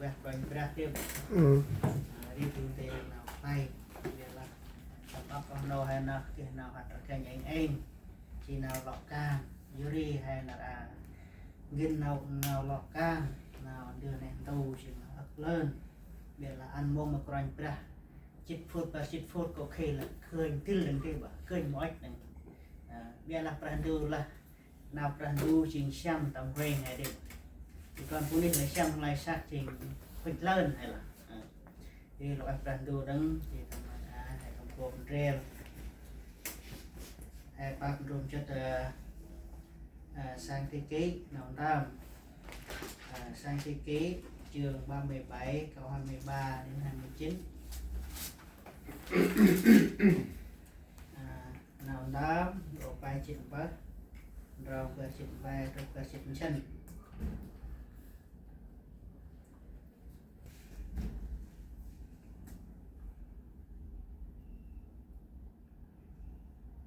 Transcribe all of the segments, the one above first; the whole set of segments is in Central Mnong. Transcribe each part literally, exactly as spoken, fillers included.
Ueh Kôranh Brah dơm. Ơ, ri bu ntil nau khlay. Ƀiălah tâm ăp oh nô he nơh geh nau hăt rkăng êng êng. Jêng nau lŏ kan. Yor ri he nar a ngăn nau, nau lŏ kan. Nau ndơ neh ntu jêng nau âk lơn. Ƀiălah ăn mong ma Kôranh Brah jê̆t phŭt, bar jê̆t phŭt kŏ khêl lah, kơnh dĭl đŏng dê bah, kơnh mâu ăch đŏng. Ơ, ƀiălah Brah Ndu lah, nau Brah Ndu jêng siăm tâm huêng he dê. Jêh kon bunuyh lah siăm lai săk jêng huêng lơn he lah. Ơ. Jêh lŏ ueh Brah Ndu đŏng, jêh tâm măng a, he tâm kôp ndrel. He pap ndrôm jât, ơ, ơ, Sang Thi Ký, nau ntơm. Ơ, Sang Thi Ký, chương ba mươi bảy, câu hai mươi ba đến hai mươi chín. Ơ, nau ntơm, ndrô pe jê̆t pơh, ndrô pe jê̆t pe, ndrô pe jê̆t nsĭn.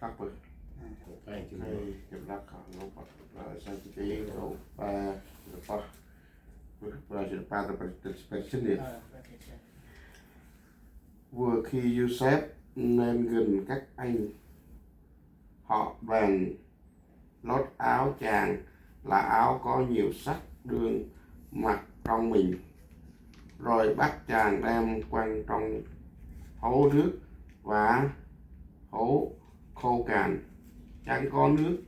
Lăk bơh. Ơ. Ơ, jê̆t lăk hŏ, nau păh, ơ, Sang Thi Ký, ndrô pe, ndrô pơh, ndrô pe jê̆t pe, ndrô pe jê̆t nsĭn. Ơ, pe jê̆t nsĭn. Vừa khi Yôsep nên gần các anh họ bèn lột áo chàng là áo có nhiều sắc đương mặc trong mình, rồi bắt chàng đem quăng trong hố nước và hố khô cạn, chẳng có nước.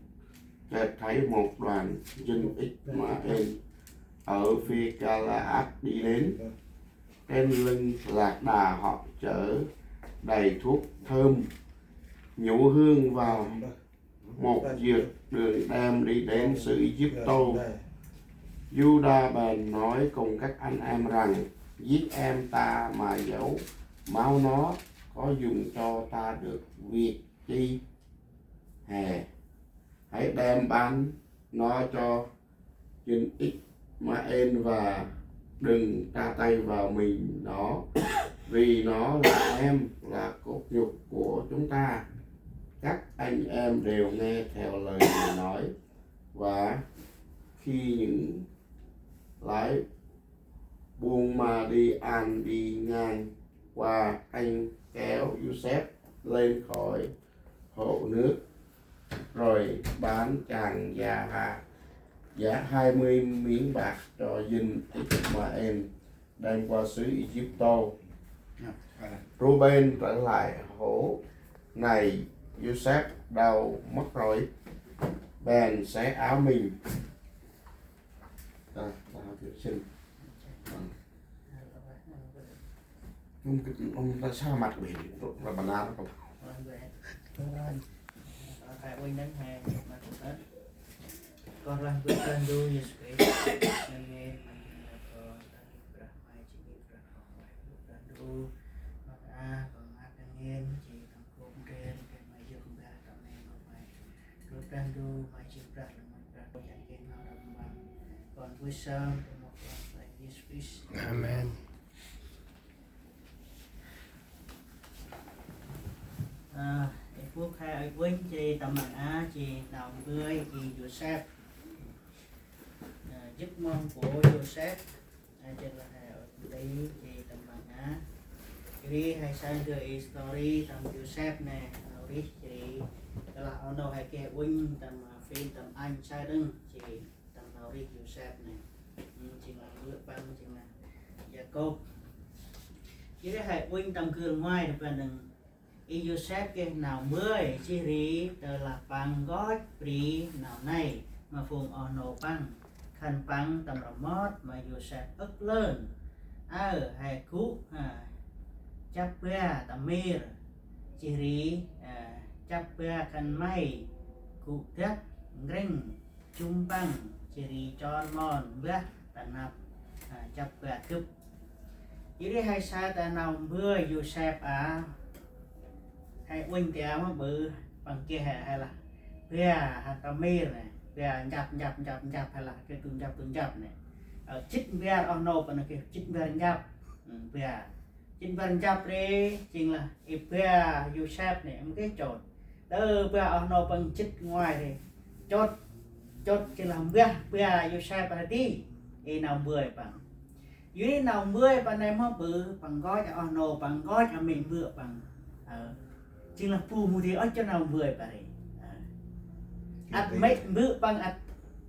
Chợt thấy một đoàn dân Ismael ở phía Galaad đi đến. Trên lưng lạc đà họ chở đầy thuốc thơm, nhũ hương và một dược đường đem đi đến xứ Egypto. Yuđa bèn nói cùng các anh em rằng: Giết em ta mà giấu máu nó, có dùng cho ta được việc chi? Hè, hãy đem bán nó cho dân Ismael và đừng tra tay vào mình nó, vì nó là em, là cốt nhục của chúng ta. Các anh em đều nghe theo lời người nói, và khi những lái buôn ma đi ăn đi ngang qua, anh kéo Yôsep lên khỏi hố nước, rồi bán chàng giá, giá hai mươi miếng bạc cho dân Ismael đem qua xứ Egypto. Reuben trở lại hố này, Yôsep đau mất rồi, bèn xé áo mình. Ơ, ta họp xin. Ơ. Ông, ông ta sao mặt bị, là bà la nó không? Ơ, ơ, ơ, ơ, ơ, ơ, ơ, ơ, ơ. Kon lah bơh Brah Ndu Yêsu Krist, ngăn ngên, ngăn ngên, kon, Brah May, Jêng Brah May, Brah Ndu, kon a, kon a, ngăn ngên, jêng tâm kôp ndrel, kơnh may yơk mbah, tâm nây, kon may. Brah Ndu, may jêng Brah, lah may Brah, kon yang kênh, nau răm mbăng, kon bơh sơm, tâm mâp, kon may Yêsu Krist. Amen. Ơ, ê bôk he ơi uănh, jêh tâm măng a, jêh nau mbơi, jêh Yôsep. Ơ, jêh mong bôk Yôsep, ơ, jêh lah he ơi uănh, jêh tâm măng a. Jêh ri he say ndơ ê story tâm Yôsep nê, nau rêh, jêh ri, tơ lah oh nô he geh uănh tâm, ơ, phim tâm anh say đŏng, jêh tâm nau rêh Yôsep nê. Ơ, jêng lah lĕ păng, jêng lah Yakôb. Jêh ri he uănh tâm gưl ngoai, tâm ban đŏng. Ê Yôsep geh nau mbơi, jêh ri tơ lah păng nkoch bri nau nây ma phung oh nô păng, khân păng tâm rmot ma Yôsep âk lơn. Aơ, he gŭ, ha, chăp ba tâm mir, jêh ri, ha, chăp ba khân may gŭ dăk ngrĭng jŭm păng, jêh ri chon mon mbah ta năp, ha, chăp ba gâp. Jêh ri he say ta nau mbơi Yôsep a, he uănh ta ma bơh păng geh he, he lah ba, ha, tâm mir nê, ba njăp, njăp, njăp, njăp, he lah, geh du njăp, du njăp nê. Ơ, jê̆t mbiar oh nô păng geh jê̆t mbiar njăp. Ơ, ba. Jê̆t mbiar njăp ri, jêng lah, ê ba Yôsep nê, mâu geh chôt. Tơ ba oh nô păng jê̆t ngoai ri. Chôt, chôt jêng lah mbah ba Yôsep ra di, ê nau mbơi păng. Yor ri nau mbơi păng nây mâu ƀư păng nkoch oh nô păng nkoch a mê̆ mbơ̆ păng. Ơ. Jêng lah bu mâu di ŭch cho nau mbơi păng ri. Ơ. Ăt mê̆ mbơ̆ păng ăt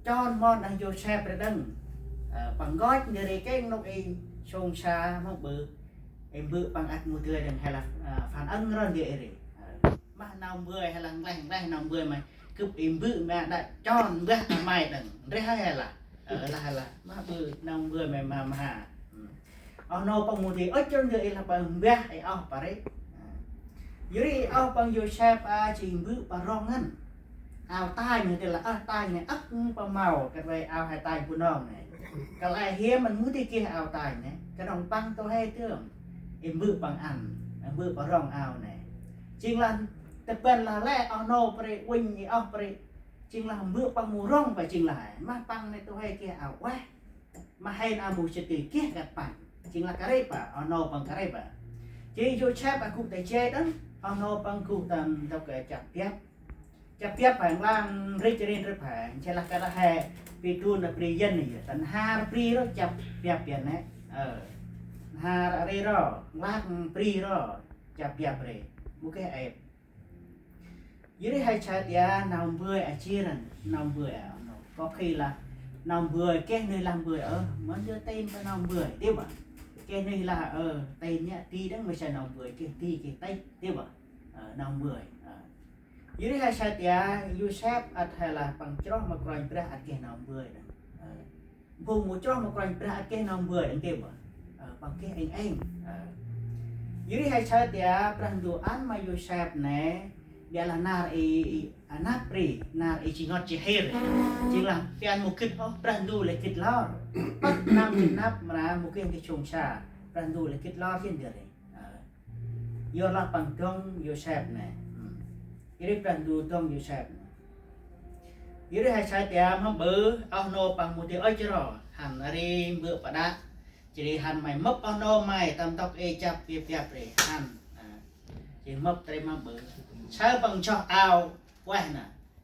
chon mon đah Yôsep ri đŏng. Ơ, păng nkoch ndri ri kêng nôk i sông sa mâu ƀư. I mbơ̆ păng ăt mâu dơi đŏng he lah, ơ, phản ứng ron ndri ri. Ơ. Mah nau mbơi he lah ngleh ngleh nau mbơi may. Gâp i mbơ̆ may đă chon mbah a may đŏng. Ndri he lah. Ơ, lah lah. Mah ƀư nau mbơi may mha mha. Ơ. Oh nô păng mâu di ŭch chôn ndơ i lah păng mbah i oh păng ri. Yor ri i oh păng Yôsep a jêng mbơ̆ păng rŏng ngăn. Ao tanh he ti lah ơ tanh nê âk păng mâu kơt vay ao he tanh Bunong nê. Kăl e hiê mân mâu di geh ao tanh nê. Knŏng păng tô he tơm. I mbơ̆ păng ăn. Mbơ̆ păng rŏng ao nê. Jêng lah tơbăn lah lĕ oh nô păng ri uănh i oh păng ri. Jêng lah mbơ̆ păng mâu rŏng păng jêng lah. Mah păng nê tô he geh ao ueh. Mah hên a mâu sĭt ti geh kơt păng. Jêng lah kơt ri păng, oh nô păng kơt ri păng. Jêh Yôsep a gŭ ta jay đŏng, oh nô păng gŭ tâm dôk, ơ, chăp biăp. Chăp biăp păng lăng rêh ri rêh păng, jêh lah kơt he, pi tun a bri yăn nê, ta n'har bri ro chăp biăp yăn nê. Ơ, n'har ri ro, lăng bri ro, chăp biăp ri. Mâu geh êp. Yor ri he saơ tia nau mbơi a jêr ăn, nau mbơi a nô. Có khi lah nau mbơi geh nuyh lah mbơi ơ, mân dơi tên păng nau mbơi, ti bă. Geh nuyh lah ơ, tên nhă ti đŏng mâu saơ nau mbơi, geh ti geh têh, ti bă. Ơ, nau mbơi. Ơ. Yor ri he saơ tia Yôsep ăt he lah păng chroh ma Kôranh Brah ăt geh nau mbơi đŏng. Ơ. Phung mâu chroh ma Kôranh Brah ăt geh nau mbơi đŏng ti bă. Ơ, păng geh êng êng. Ơ. Yor ri he saơ tia Brah Ndu ăn ma Yôsep nê, ƀiă lah nar i, i, a, năp ri, nar i ji ngot ji hir. Jêng lah pian mâu gĭt ôh, Brah Ndu lĕ gĭt lor. Păt năm jê̆t năp mra mâu geh ndơ sông sa. Brah Ndu lĕ gĭt lor jêh ndơ ri. Ơ. Yor lah păng dŏng Yôsep nê. Yor ri Brah Ndu dŏng Yôsep nê. Yor ri he saơ tia mâu ƀư, oh nô păng mâu di ŭch ro. Hăn ri mbơ̆ păng đă. Jêh ri hăn may mâp oh nô may tâm dôk i chăp biăp biăp ri. Hăn. Ơ. Jêh mâp ta ri mâu ƀư. Saơ păng nsoh ao ueh nê.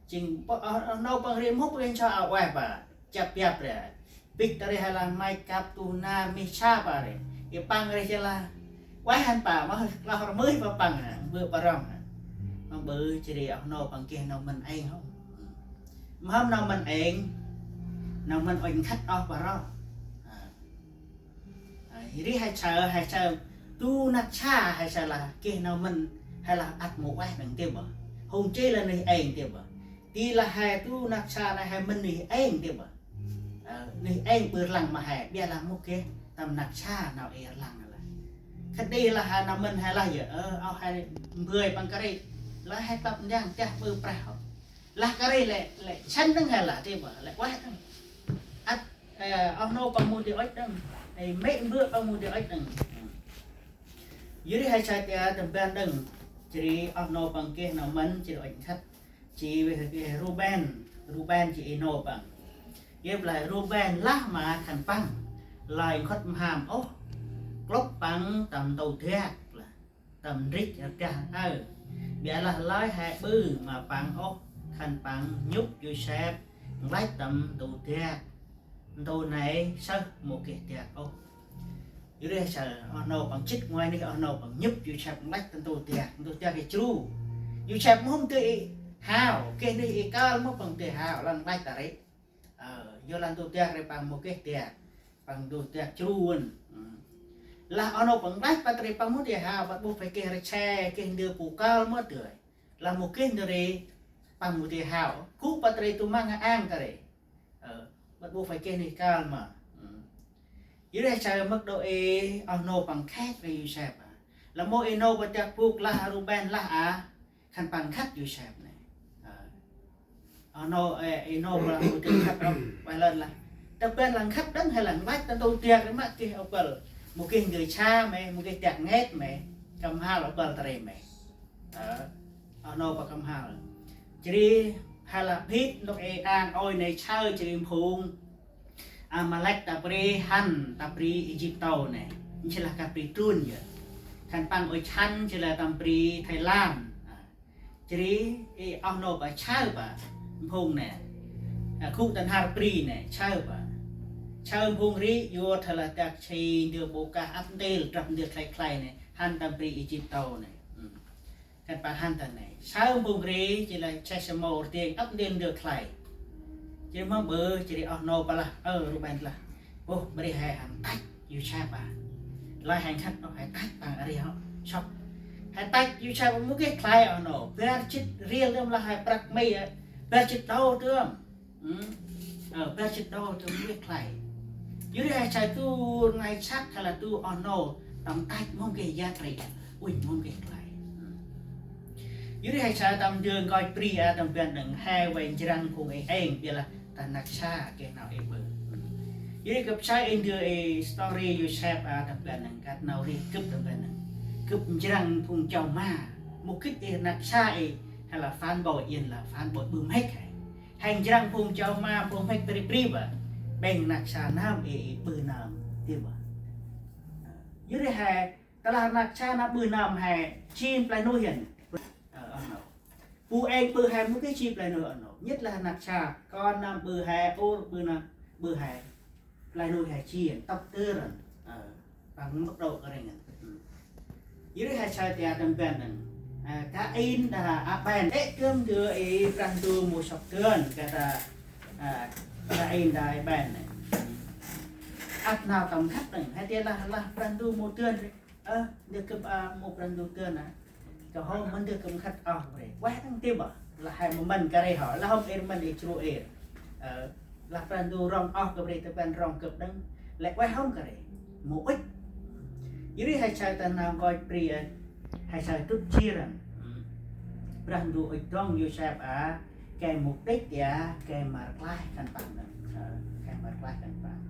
Jêng pô, oh, oh nô păng ri mâu păng nsoh ao ueh păng. Chăp biăp ri. Bĭk ta ri he lah may kăp tu nar mih sa păng ri. I păng ri jêh lah ueh hăn păng, mâu lah rmưh păng păng, mbơ̆ păng rŏng. Mâu ƀư jêh ri oh nô păng geh nau mân êng hŏ. Mâu hăm nau mân êng, nau mân ŭch nkhât oh păng rŏng. Ơ. Ơ, yor ri he saơ, he saơ, tu năk sa, he saơ lah geh nau mân, he lah ăt mâu ueh đŏng ti bă. Hôm jêh lah nuyh êng ti bă. Ti lah he tu năk sa nê he mân nuyh êng ti bă. Ơ, nuyh êng ƀư lăng ma he, ƀiă lah mâu geh tâm năk sa nau i lăng lah. Khât đi lah he nau mân he lah yơh, ơ, oh he mbơi păng kơt ri. Lah he klăp ndrăng, dah ƀư prah hŏ. Lah kơt ri lĕ, lĕ săn đŏng he lah, ti bă, lĕ ueh đŏng. Ăt, ơ, oh nô păng mâu di ŭch đŏng. Ê, mê̆ mbơ̆ păng mâu di ŭch đŏng. Yor ri he saơ tia tâm ban đŏng. Jêh ri oh nô păng geh nau mân, jêh ri ŭch nkhât. Jêh ri geh Ruben, Ruben jêh i nô păng. Yor lah Ruben lah ma khân păng. Lơi nkhŭt mham ôh. Klŭp păng tâm ntô dak lah. Tâm ndrĭch rdah aơ. Ƀiă lah lơi he ƀư ma păng ôh, khân păng nhŭp Yôsep nklăch tâm ntô dak. Ntô nây sơh mâu geh dak ôh. Yor ri saơ oh nô păng jê̆t ngoai nuyh oh nô păng nhŭp Yôsep nklăch tâm ntô dak. Ntô dak i jru. Yôsep mâu hôm dơi i hao, geh nuyh i kơl mâu păng dơi hao, lah nklăch ta ri. Ơ, yor lah ntô dak ri păng mâu geh dak. Păng ntô dak jru ăn. Ơ. Lah oh nô păng nklăch păng ta ri păng mâu dơi hao, păng ƀuh phải geh rse, geh ndơ bu kơl mâu dơi. Lah mâu geh ndơ ri păng mâu dơi hao. Gŭ păng ta ri tu măng ang ta ri. Ơ, păng ƀuh phải geh nuyh kơl mâu. Ơ. Yor ri saơ mâk đŏng i oh nô păng khĕt ri Yôsep. Lah mâu i nô păng dak bôk lah Ruben lah a. Khân păng nkhât Yôsep nê. Ơ. Oh nô, ê, i nô păng lah mâu dơi nkhât đŏng, ueh lơn lah. Tâm ban lah nkhât đŏng he lah nklăch tâm ntô dak ri mă geh ôbăl. Mâu geh ndơ sa may, mâu geh dak ngêt may. Kăm hal ôbăl ta ri may. Ơ. Oh nô păng kăm hal. Jêh ri he lah bit nôk i ang ôi nê saơ jêh ri phung Amalek ta bri hăn, ta bri Êjiptô nê. Jêh lah kăl bri trun yơh. Khân păng ôi hăn jêh lah tâm bri Thái Lan. Ơ. Jêh ri, ê, oh nô păng saơ păng, phung nê. Ơ, gŭ ta n'har bri nê, saơ păng. Saơ phung ri, yor tha lah dak si ndơ bô kah ăp ntil, drăp ndơ khlay khlay nê, hăn tâm bri Êjip tô nê. Khân păng hăn ta nê. Saơ phung ri, jêh lah seh samô rtiêng ăp ntil ndơ khlay. Jêh ri mâm ƀư, jêh ri oh nô pă lah, ơ, Ruben lah. Ôh, bri he hăn tăch Yôsep a. Lah he nkhât ôh, he tăch păng a ri hŏ, sŏk. He tăch Yôsep mâu geh khlay oh nô. Bar jât riel tơm lah he prăk mi a. Bar jât đô tơm. Bar jât đô tơm mâu geh khlay. Yor ri he saơ du nai săk hay là du oh nô tâm tăch mâu geh yat ri. Uănh mâu geh khlay. Yor ri he saơ tâm ndơ nkoch bri a tâm ban nâng he vay njrăng phung êng êng, ƀiălah ta rnăk sa geh nau êng ƀư. Yor ri gâp saơ êng ndơ ê story Yôsep a tâm ban nâng, kơt nau ri gâp tâm ban nâng. Gâp njrăng phung chau ma. Mâu gĭt ê rnăk sa ê, hay là phản bội, yên là phản bội ƀư mhĭk he. He njrăng phung chau ma, phung mhĭk bri bri bă. Ƀĕng rnăk sa nơm ê, ê ƀư nơm, ti bă. Yor ri he, tơ lah rnăk sa nơm ƀư nơm he, jêng play nuih hăn. Ơ, oh nô. Bu êng ƀư he mâu geh jêng play nuih oh nô. Nhất là rnăk sa, kon nơm ƀư he, ur ƀư nơm ƀư he. Play nuih he jêng, tŏk tơ răn. Ơ, păng mâk đŏk kơ reng. Yor ri he saơ tia tâm ban nâng. Ơ, Kain đah Aben. Ê, kơm ndơ ê Brah Ndu mâu sŏk dơn, kơt, ơ, Kain đah Aben nê. Ăp nau tâm khât nâng, he tia lah, lah Brah Ndu mâu dơn. Ơ, ndơ gâp a mâu Brah Ndu dơn a. Kơt hôm mân ndơ gâp khât oh kơ ri. Ueh tăng ti bă. Lah he mâu mân kơ ri hŏ. Lah hôm êr mân ê jrô êr. Ơ, lah Brah Ndu rŏng oh kơ ri tâm ban rŏng gâp đŏng. Lĕ ueh hôm kơ ri. Mâu ŭch. Yor ri he saơ ta nau nkoch bri a. He saơ dŭt jêr ăn. Brah Ndu ŭch dŏng Yôsep a. Gay mục đích tia, gay ma rklaih khân păng nâng. Ơ, gay ma rklaih khân păng.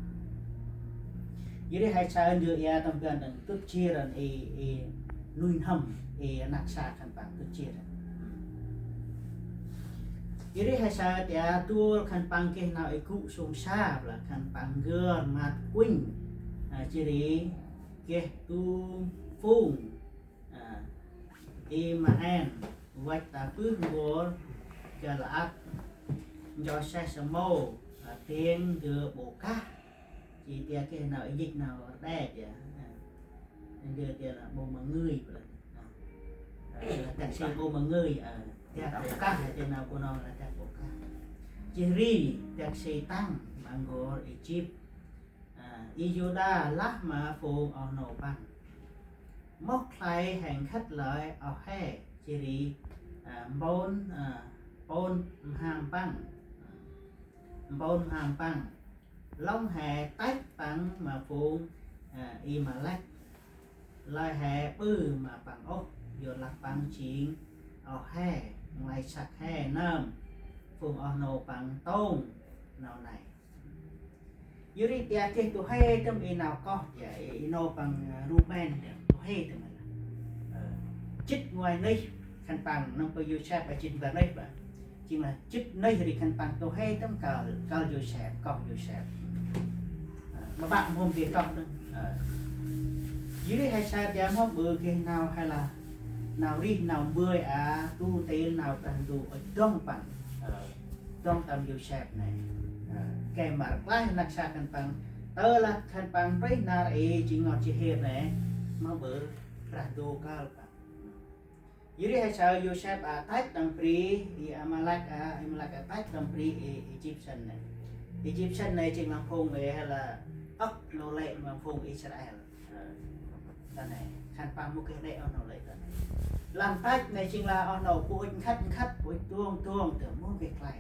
Yor ri he saơ ndơ ia tâm ban nâng dŭt jêr ăn ê, ê nuih n'hâm, ê rnăk sa khân păng dŭt jêr ăn. Yor ri he saơ tia dôl khân păng geh nau ê gŭ sông sa, lah khân păng n'gơr măt uănh. Ơ, jêh ri geh du phung. Ơ, Ismael, văch ta bơh n'gor Galaad, ncho seh samô, ơ, tĭng ndơ ƀô kah. Jêh tia geh nau ê jêh nau rđê tia. Ơ, ndơ tia lah ƀô ma ngơi blah. Ơ, dak si ƀô ma ngơi, ơ, dak ƀô kah, tia nau Bunong lah dak ƀô kah. Jêh ri, dak si tăng ma n'gor Êjip. Ơ, Y-Yuđa lah ma phung oh nô păng. Moh khlay he nkhât lơi oh he, jêh ri, ơ, mpôn, ơ, mpôn mham păng. Mpôn mham păng. Lŏng he tăch păng ma phung, ơ, Amalek. Lơi he ƀư ma păng ôh, yorlah păng jêng oh he, nglay săk he nơm. Phung oh nô păng tông nau nây. Yor ri tia geh du huê tơm ê nau koh tia, ê, ê nô păng, ơ, Ruben tia, du huê tơm lah. Ơ, jĭt nguay nuyh, khân păng nâm pơ Yôsep a jĭt nguay nuyh bă. Jêng lah jĭt nuyh ri khân păng du huê tơm kơl, kơl Yôsep, koh Yôsep. Ơ, ma bă mhôm geh koh đŏng. Ơ. Yor ri he saơ tia mhôm ƀư geh nau hay lah nau rih nau mbơi a, du ntil nau Brah Ndu ŭch dŏng păng. Ơ. Dŏng tâm Yôsep nê. Ơ, gay ma rklaih rnăk sa khân păng. Tơ lah khân păng prêh nar ê jêng ngot jêh hêr nê. Mâu ƀư Brah Ndu kơl păng. Yor ri he saơ Yôsep a tăch tâm bri, ê Amalek a, Amalek a tăch tâm bri, ê Êjipsăn nê. Êjipsăn nê jêng lah phung ê hay lah âk nô lĕ ma phung Israel. Ơ, ta nê, khân păng mâu geh đê̆ oh nô lĕ ta nê. Lah tăch nê jêng lah oh nô bu ŭch nkhât nkhât, bu ŭch tuông tuông, tơm mâu geh khlay.